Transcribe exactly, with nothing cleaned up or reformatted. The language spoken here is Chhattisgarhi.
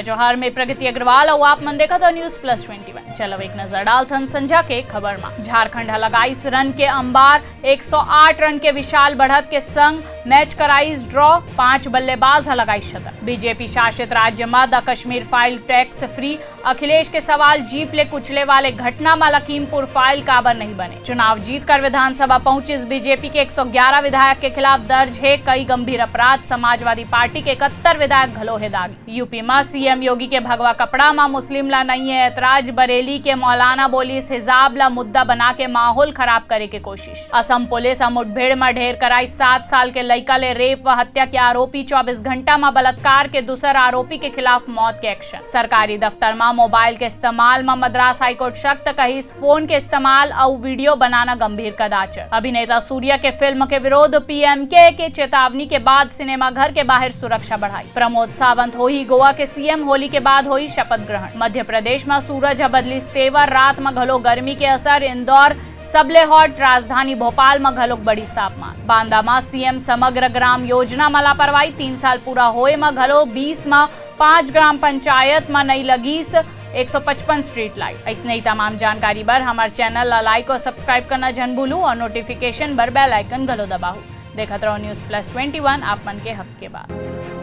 जोहार, मैं प्रगति अग्रवाल अउ आप मन देखत हो News Plus Twenty One। चलो एक नजर डालथन संझा के खबर मा। झारखंड ह लगाइस रन के अंबार, एक सौ आठ रन के विशाल बढ़त के संग मैच कराइस ड्रॉ, पांच बल्लेबाज ह लगाइस शतक। बीजेपी शासित राज्य मा the Kashmir file tax free, Akhilesh के सवाल जीप ले कुचले वाले घटना मा लखीमपुर फाइल काबर नहीं बने, चुनाव जीत कर विधानसभा पहुंचिस बीजेपी के एक सौ ग्यारह विधायक के खिलाफ दर्ज हे कई गंभीर अपराध, समाजवादी पार्टी के इकहत्तर विधायक घलो हे दागी। यूपी मा सीएम योगी के भगवा कपड़ा मा मुस्लिम ला नइ हे ऐतराज, बरेली के मौलाना बोलिस हिजाब ला मुद्दा बना के माहौल खराब करे के कोशिश। असम पुलिस ह मुठभेड़ मा ढेर कराइस सात साल के लइका ले रेप व हत्या के आरोपी, चौबीस घंटा मा बलात्कार के दूसर आरोपी के खिलाफ मौत के एक्शन। सरकारी दफ्तर मा मोबाइल के इस्तेमाल मा मद्रास हाईकोर्ट सख्त, कहिस फोन के इस्तेमाल अउ वीडियो बनाना गंभीर कदाचार। अभिनेता सूर्या के फिल्म के विरोध, पीएमके के चेतावनी के बाद सिनेमाघर के बाहर सुरक्षा बढ़ाई। प्रमोद सावंत होही गोवा के सीएम, होली के बाद होही शपथ ग्रहण। मध्य प्रदेश मा सूरज ह बदलिस तेवर, रात मा घलो गर्मी के असर, इंदौर सबले हॉट, राजधानी भोपाल मा घलोक बढ़िस तापमान। बांदा मा सीएम समग्र ग्राम योजना मा लापरवाही, तीन साल पूरा होए मा घलो बीस मा पांच ग्राम पंचायत मा नई लगिस एक सौ पचपन स्ट्रीट लाइट। अइसने ही तमाम जानकारी बर हमर चैनल ला लाइक अउ सब्सक्राइब करना झन भूलू अउ नोटिफिकेशन बर बेल आइकन घलो दबाहू। देखत रहो News Plus Twenty One, आप मन के हक के बात।